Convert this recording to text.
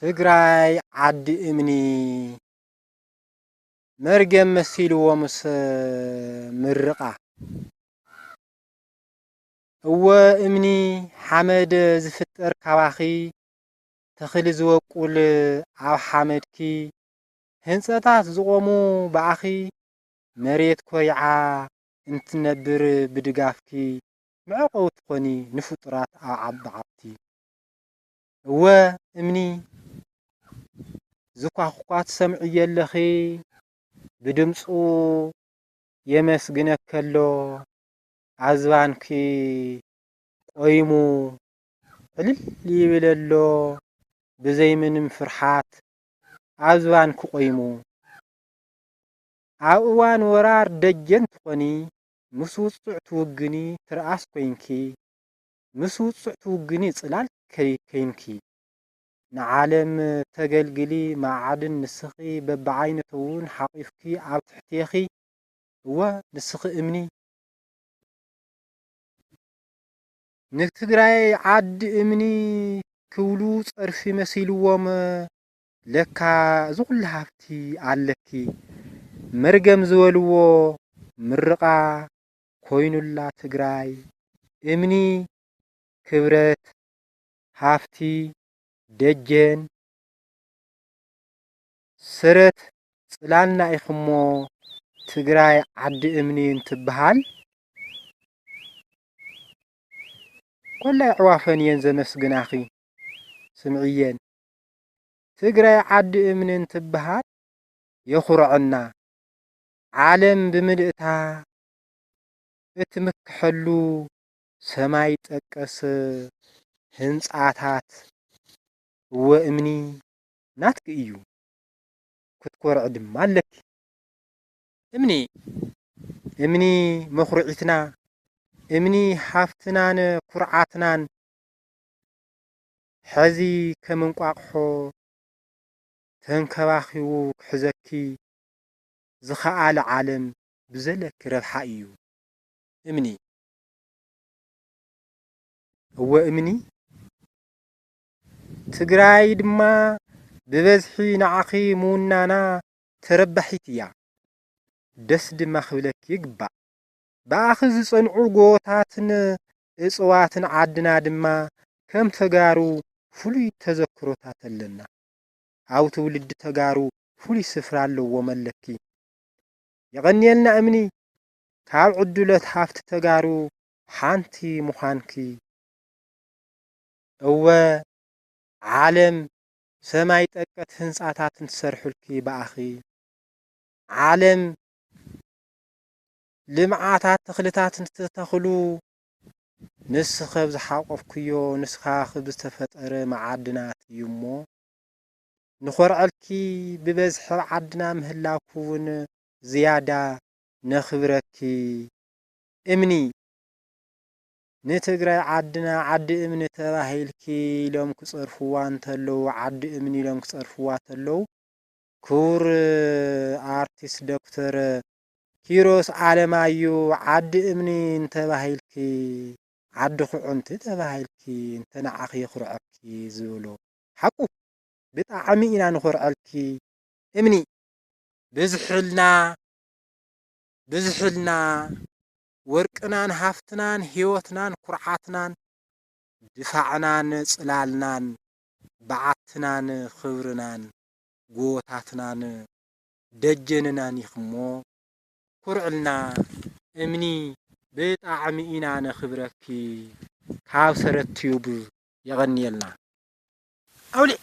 ትግራይ ዓዲ እምኒ መርገም መሲልዎምስ ምርቓ። እወ እምኒ ሓመድ ዝፍጠር ካባኺ፣ ተኽሊ ዝበቁል ኣብ ሓመድኪ፣ ህንፀታት ዝቖሙ ብኣኺ፣ መሬት ኮሪዓ እንትነብር ብድጋፍኪ፣ መዕቆቢ ትኾኒ ንፍጡራት ኣብ ዓቢ ዓብቲ። እወ እምኒ ዝኳኹኳ ትሰምዕዮ ኣለኺ፣ ብድምፁ የመስግነኪ ኣሎ፣ ኣዝባንኪ ቆይሙ ዕልል ይብል ኣሎ፣ ብዘይ ምንም ፍርሓት ኣዝባንኪ ቆይሙ። ኣብ እዋን ወራር ደጀን ትኾኒ፣ ምስ ውጹዕ ትውግኒ ትርኣስ ኮይንኪ፣ ምስ ውጹዕ ትውግኒ ጽላል ከይ-፣ ከይንኪ። ንዓለም ተገልግሊ መዓድን ንስኺ በብዓይነቱ እውን ሓቒፍኪ ኣብ ትሕቴኺ፣ እወ ንስኺ እምኒ። ንትግራይ ዓዲ እምኒ ክብሉ ጸርፊ መሲልዎም፣ ለካ እዚ ኩሉ ሃፍቲ ኣለኪ። መርገም ዝበልዎ ምርቓ ኮይኑላ ትግራይ። እምኒ ክብረት፣ ሃፍቲ፣ ደጀን፣ ሰረት ጽላልና ኢኽሞ ትግራይ ዓዲ እምኒ እንትበሃል፣ ኮላ ኣዕዋፈን እየን ዘመስግናኺ። ስምዕየን፣ ትግራይ ዓዲ እምኒ እንትበሃል የኹርዐና። ዓለም ብምልእታ እትምክሐሉ ሰማይ ጠቀስ ህንጻታት፣ እወ እምኒ ናትኪ እዩ፣ ክትኮርዒ ድማ ኣለኪ። እምኒ፣ እምኒ መኹርዒትና፣ እምኒ ሃፍትናን ኩርዓትናን፣ ሐዚ ከም እንቋቑሖ ተንከባኺቡ ክሕዘኪ ዝኸኣለ ዓለም ብዘለኪ ረብሓ እዩ። እምኒ፣ እወ እምኒ፣ ትግራይ ድማ ብበዝሒ ንዓኺ ምውናና ተረባሒት እያ። ደስ ድማ ክብለኪ ይግባእ። ብኣኺ ዝጸንዑ ጎቦታትን እጽዋትን ዓድና ድማ ከም ተጋሩ ፍሉይ ተዘክሮታት ኣለና። ኣብ ትውልዲ ተጋሩ ፍሉይ ስፍራ ኣለዎም ኣለኪ። የቐንየልና እምኒ፣ ካብ ዕዱለት ሃፍቲ ተጋሩ ሓንቲ ምዃንኪ። እወ፣ ዓለም ሰማይ ጠቀት ህንጻታት እንትሰርሑልኪ ብኣኺ፣ ዓለም ልምዓታት ተኽልታት እንትተኽሉ ንስኺ ኣብ ዝሓቆፍክዮ፣ ንስኻ ኣብ ዝተፈጠረ መዓድናት እዩ እሞ፣ ንኾርዐልኪ ብበዝሒ ኣብ ዓድና ምህላውኪ እውን ዝያዳ ነኽብረኪ። እምኒ፣ ንትግራይ ዓድና ዓዲ እምኒ ተባሂልኪ ኢሎም ክጸርፍዋ እንተለዉ፣ ዓዲ እምኒ ኢሎም ክጸርፍዋ እንተለዉ፣ ክቡር ኣርቲስት ዶክተር ኪሮስ ኣለማዮ፣ ዓዲ እምኒ እንተባሂልኪ፣ ዓዲ ኩዕንቲ ተባሂልኪ፣ እንተ ንዓኺ የኹርዐኪ ዝብሎ ሓቁ። ብጣዕሚ ኢና ንኾርዐልኪ እምኒ። ብዝሕልና፣ ብዝሕልና፣ ወርቅናን ሃፍትናን ህይወትናን ኩርዓትናን ድፋዕናን ጽላልናን በዓትናን ክብርናን ጎቦታትናን ደጀንናን ኢኽሞ፣ ኩርዕልና እምኒ፣ ብጣዕሚ ኢና ነኽብረኪ። ካብ ሰረት ቲዩብ የቐንየልና። ኣውሊዕ።